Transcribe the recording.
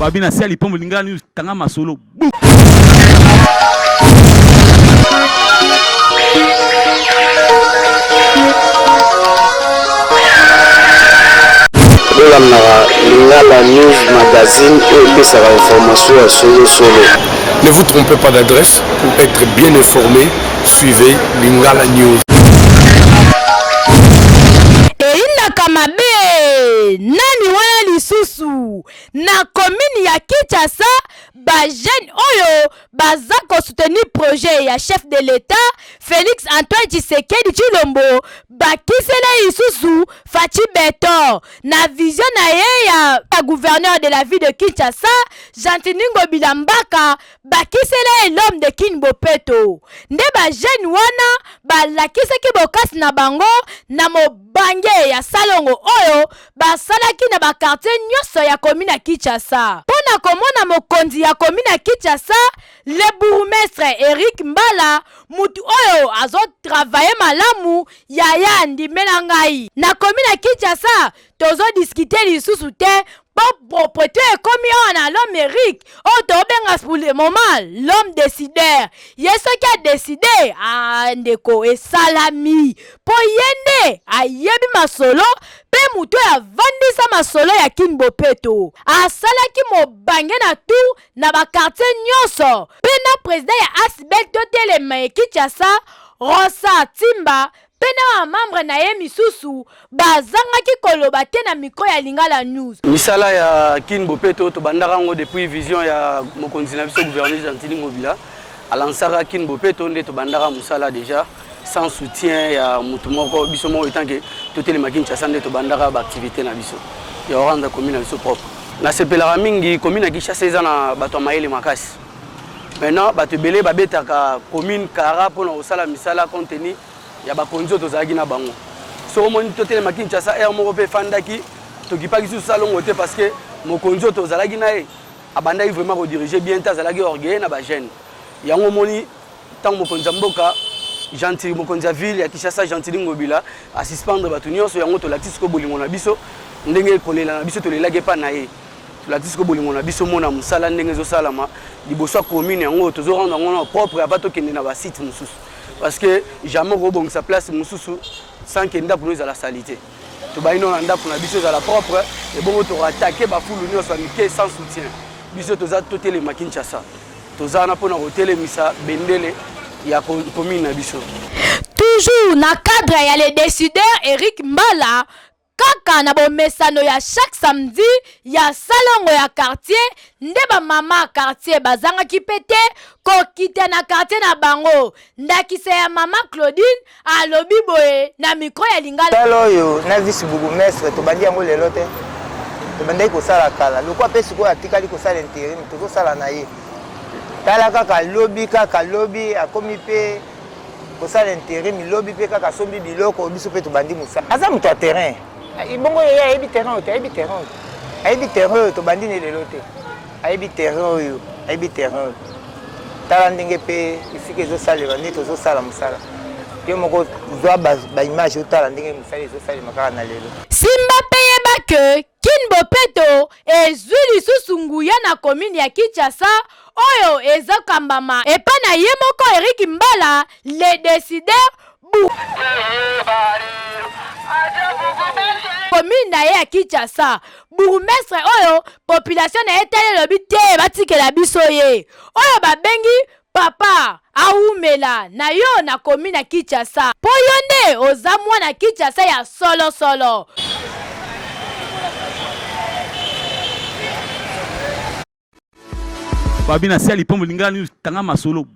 Babi na sia lipombo lingala news tanga masolo bu. Bolandaka Lingala News Magazine oyo epesaka information ya solo solo. Ne vous trompez pas d'adresse pour être bien informé, suivez Lingala News. Eyindaka mabe nani wana lisusu na commune ya Kinshasa ba jeunes oyo baza ko soutenir projet ya chef de l'etat Felix Antoine Tshisekedi Tshilombo bakisela lisusu Fatshi Beton na vision na ye ya gouverneur de la ville de Kinshasa Gentiny Ngobila Mbaka bakisela ye l'homme de Kin Bopeto nde ba jeunes wana balakisaki bokasi na bango na mobange ya salongo oyo basalaki na ba quartier nyonso ya commune ya Kinshasa mpo na komona mokonzi ya commune ya Kinshasa le bourgmestre Eric Mbala mutu oyo azo travailler malamu yaya ndimela ngai na commune ya Kinshasa tozo discuter lisusu te mpo proprete ekomi awa na l'homme Eric oyo tobenga pour le moment l'homme décideur ye soki adeside ah, ndeko esalami mpo ye nde ayebi masolo mpe moto oyo avandisa masolo ya kin bopeto asalaki mobange na tour na bakartier nyonso mpe na president ya asbel totelema ye kinshasa rosa timba mpe na bamembre na ye misusu bazangaki koloba te na micro ya Lingala News. Misala ya Kin Bopeto tobandaka yango depuis vision ya mokonzi na biso gouverneur Gentiny Ngobila alansaka Kin Bopeto nde tobandaka mosala déjà sans soutien ya motu moko biso moko etant que totelema Kinshasa nde tobandaka ba activité na biso ya korendre commune na biso propre. Nasepelaka mingi commune ya Kinshasa eza na bato ya mayele makasi. Maintenant bato ebele babetaka commune kara mpona kosala misala compte tenu ya bakonzi oyo tozalaki na bango. Soki omoni totelema Kinshasa heure moko mpe efandaki tokipaki susu salongo te parce que mokonzi oyo tozalaki na ye abandaki vraiment kodiriger bien te, azalaki orgueilleux na ba jeunes. Yango omoni ntango mokonzi ya mboka Gentil, mokonzi ya ville ya Kinshasa Gentiny Ngobila a suspendre bato nyonso, yango tolakisi sikoyo bolingo na biso ndenge kolela na biso tolelaki epa na ye. Tolakisi sikoyo bolingo na biso mona mosala ndenge ezosalama liboso ya commune yango tozo rendre yango na propre avant tokende na ba site mosusu parce que jamais okobongisa place mosusu sans que ndako no ezala salite. Tobayi no na ndako na biso ezala propre ebongo tokoatake bafulu nyonso ya mike sans soutien. Biso toza totelema Kinshasa, toza wana mpona kotelemisa bendele ya commune na biso. Toujours na cadre ya le décideur Eric Mbala, kaka na bomesano ya chaque samedi ya salongo ya quartier nde ba mama quartier bazangaki pe te kokita na quartier na bango. Ndakisa ya mama Claudine alobi boye na micro ya Lingala. Tala oyo na vice bourgmestre tobandi yango lelo te, tobandaki kosala kala, lokola pe sikoyo atikali kosala interim tozosala na ye. Tala kaka lobi kaka lobi akomi pe kosala interim, lobi pe kaka asombi biloko, biso pe tobandi mosala. Aza moto ya terrain, bongo ye ayebi terrain oyo te, ayebi terrain oyo, ayebi terrain oyo tobandi ne lelo te. Ayebi terrain oyo, ayebi terrain oyo. Tala ndenge pe esika ezosalema nde tozosala mosala. Yo moko zwa ba, ba image otala ndenge mosala ezosalema kaka na lelo. Simba pe yeba que Kin Bopeto ezwi lisusu nguya na commune ya Kinshasa oyo ezo kambama epa na ye moko Eric Mbala le decideur bu commune na ye ya Kinshasa. Bourgmestre oyo population na ye tali elobi te batikela biso ye oyo babengi papa awumela na yo na commune ya Kinshasa po yo nde oza mwana Kinshasa ya solo solo. Babi na sia lipombo lingala news tanga masolo.